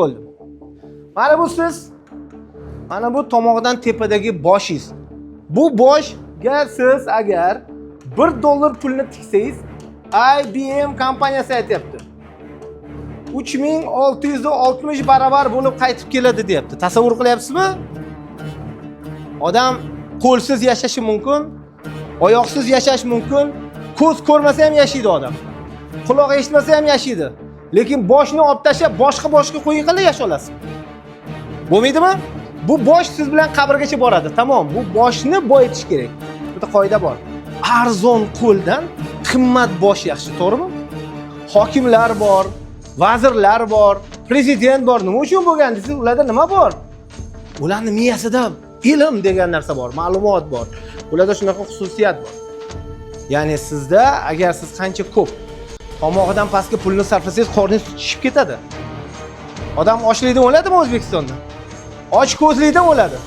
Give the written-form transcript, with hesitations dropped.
Bo'ldi. Mana bu siz, mana bu tomog'dan tepadagi boshingiz. Bu boshga siz agar $1 pulni tiksangiz, IBM kompaniyasi aytyapti, 3660 barobar bo'lib qaytib keladi, deyapti. Tasavvur qilyapsizmi? Odam qo'lsiz yashashi mumkin, oyoqsiz yashash mumkin, ko'z ko'rmasa ham yashaydi odam, quloq eshitmasa ham yashaydi, lekin boshni olib tashlab, boshqa boshqa qo'ying, qanday yashay olasiz? Bo'lmaydimi? Bu bosh siz bilan qabrgacha boradi, tamom. Bu boshni boyitish kerak. Bitta qoida bor: arzon qo'ldan qimmat bosh yaxshi, to'g'rimi? Hokimlar bor, vazirlar bor, prezident bor. Nima uchun bo'lgan desangiz, ularda nima bor? Ularni miyasida ilm degan narsa bor, ma'lumot bor, ularda shunaqa xususiyat bor. Ya'ni sizda, agar siz qancha ko'p tomog'idan pastga pulni sarflasangiz, qorningiz shishib ketadi. Odam ochlikdan o'ladimi O'zbekistonda? Och ko'zlikdan o'ladi.